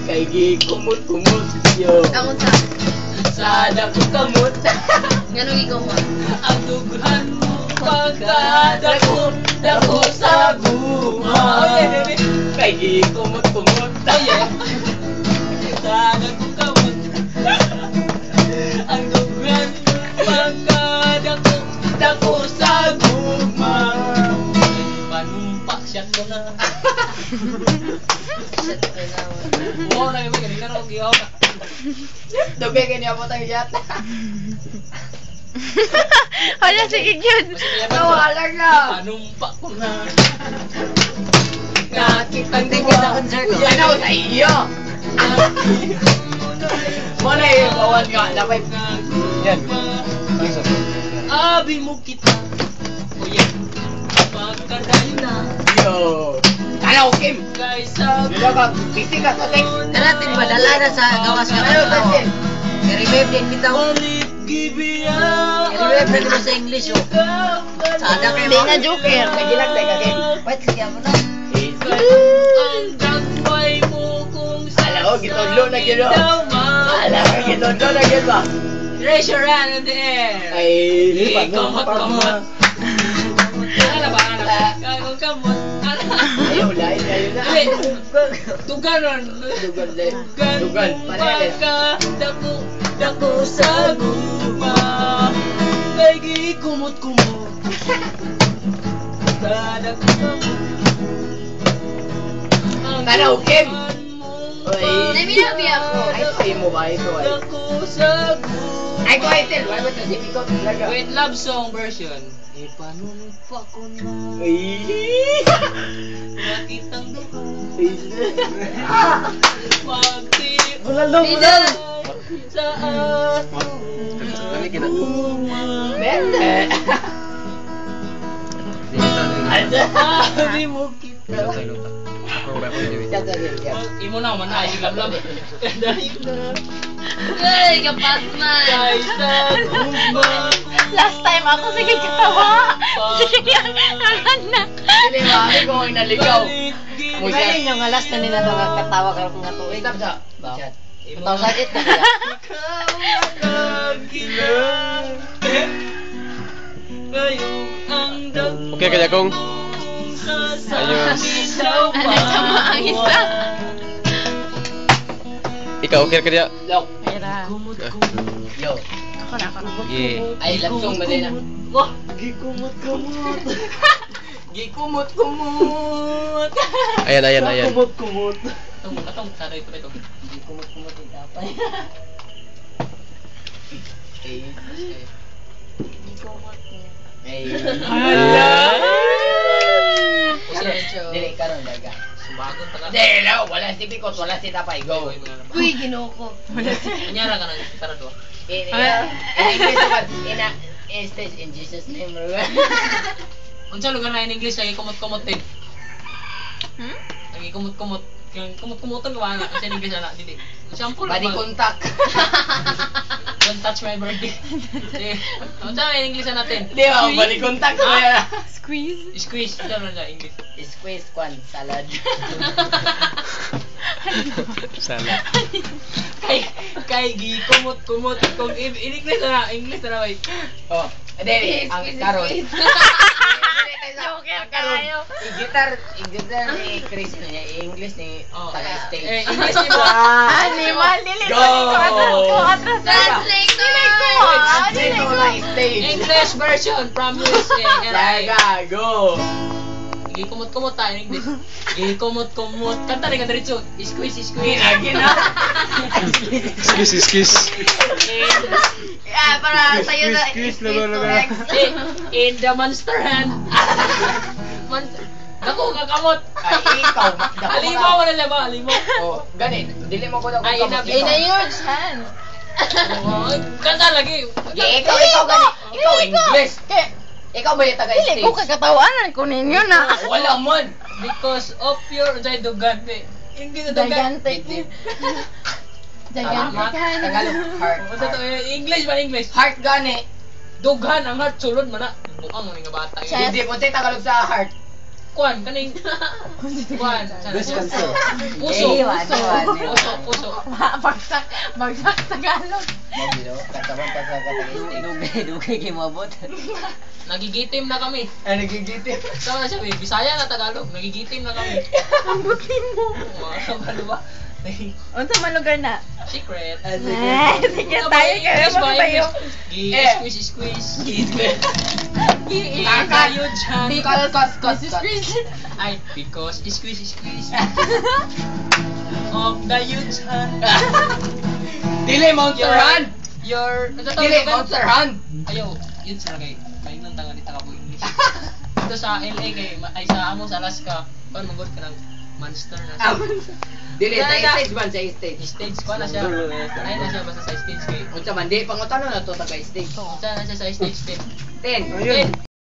Kay gikumot-kumot yo. Ang unsa? Sa dako kamot. Nganong gikumot? Ang dughan mo pagkadako dako sa guma. Oh yeah, baby. Kay gikumot-kumot. Oh yeah. Sa dako kamot. Ang dughan mo pagkadako dako sa guma. Panumpa siya ko na. Shit ko na. Wow na yung ganina raw giyaw na. Dugay kay niya po tayo yata. Hala, sige, yun. Wala na. Panumpa ko na. Nakitang Hindi kita concert. Ano sa iyo? Mo na eh, bawal nga. Lapay. Yan. Abi mo kita. Oh yeah. Pagkadayo na. Yo. Ano, Kim? Kaysa Dila ka, busy ka sa text. Kanatin ba dala na sa gawas nga Ano, tao. Tansin? I-revive din bitaw. Balik gibiya. I-revive din mo sa English oh. Sa ada kayo. Hindi na joker. Nagilag tayo ka, Kim. Wait, sige mo na. Ang dagway mo kung Ala, oh, gitudlo na gyud, oh. Ala, gitudlo na gyud ba? Raise your hand in the air. Ay, Kamot, kamot. Ano ba? Ano ba? Kamot, kamot. Ano? Ayaw, lain, ayaw na. Dili. Duganon. Dugan, lain. Dugan. Dugan. Pareha. Pagka dako, dako sa guma. Kay gikumot-kumot. Kada kamot. Ang Tanaw, Kim. dugan mong Oy. Naminabi ako. Ay, ito mo ba? Ito ay. Dako sa guma. Ay, ko ay, tel. Wala ba ito? Si Pico. Talaga. Wait, love song version. Ipanumpa ko na Ay. nakitang duha. Ay. Pagti Bulalo, bulalo. sa atong Lami kita. Bente. Sabi mo kita. Luta, luta. Ako ba ako dito? Imo na man na sigamlam. Dahil na Ay, kapasman. kaysa guma. Last time ako, sige, katawa. Sige, naman na. Dili, mami ko ang naligaw. Magaling yung alas na nila ito katawa ka nga tuig. Stop sa. Chat. Katawa sakit na kaya. Ikaw ang nagina. Ngayong ang dagmay Okay ka, Jakong? Ayos. Ano, tama ang isa. Ikaw, okay ka diya? Lok. Mira. Yo. Ako na, ako na. Sige. Ay, love song ba din ah? Wah, gikumot-kumot. Gikumot-kumot. Ayan, ayan, ayan. Kumot-kumot. Atong, atong, sana ito, ito. Gikumot-kumot yung tapay. Eh. Eh. Hala! Dili karon daga. Subagon pa ka. Dili lang, wala si Pikot, wala si Tapay. Go. Uy, ginoo ko. Kunyara ka ng tara do. In, in English naman, in, is this in Jesus name, bro? Unsa lugar na in English ay kumot-kumot din. Hmm? Ang kumot-kumot. Kang kumot-kumoton ka ba na? Unsa in English ana dili. Shampoo Body contact. Don't touch my birthday. Sige. Unsa in English na natin? Di ba, body contact ba yan? Squeeze. Squeeze. Unsa man na English? Squeeze kwan, salad. Sana. Kay kay gi kumot-kumot kung in English na English na bay. Oh, dili, ang Squeeze, karon. squeeze. Joker Ang karon, kayo. i-guitar ni Chris niya, i-English ni Oh. taga stage. Eh, English ni mo. Animal, dili Go! ko atras ko, atras ko. Translator! Dili ko, ah, dili Dito ko. na stage. English version from USA. Daga, go. Gi kumot-kumot ta in English. Gi kumot-kumot. Kanta rin ka diretso. Squeeze, squeeze. Gina, gina. Excuse, excuse. Yeah, para sa'yo na. Squeeze, Squeeze lugar, to lugar. X. In the monster hand. Monster. Dako ka kamot. Ay, ikaw. Dako Halimaw na siya ba? Halimaw. Oh, ganit. Dili mo ko daw Ay, kamot. inabi. In a huge hand. Oh, kanta lagi. Yeah, ikaw, ikaw gani. Ikaw Dili ko. English. Kay- Ikaw ba yung taga Dili ko stage? kakatawanan ko ninyo na. Wala man. Because of your unsay dugan eh. Hindi na dugan. Gigantic. Gigantic hand. Tagalog, heart. Unsa to eh, English ba English? Heart gani. Dughan ang heart sulod man na. Buang mo nga bata. Chest. Hindi po tayo Tagalog sa heart. Kuan, kaning kuan. Breast cancer. Puso. Eh, iwan, iwan, iwan. Puso, puso. Bagsak, bagsak Tagalog. Dugay, dugay kay moabot. Nagigitim na kami. Ay, nagigitim. Sama siya, eh, Bisaya na Tagalog. Nagigitim na kami. Ang buti mo. Mga kabalo ba? Unsa man lugar na? Secret. Eh, sige tayo kaya English ba, magtayo. English? Gi-squeeze, squeeze. Gi tayo dyan. Because, cause, cause, Ay, because squeeze, squeeze. Of the huge hand. Dili, Monster Hand! Your, ano tawag Dili, doon? Monster Hand! Ayaw, yun sila kay, maingon tanga dito ka po English. Ito sa LA kay, ay sa amo sa Alaska, kon magod ka ng monster na siya. Dili, sa Na, na. stage man, sa stage. Stage ko na siya. Ay na siya basta sa stage kay. Unsa man, di, pangutano na to, taga stage. Unsa na siya sa stage 10. 10. 10.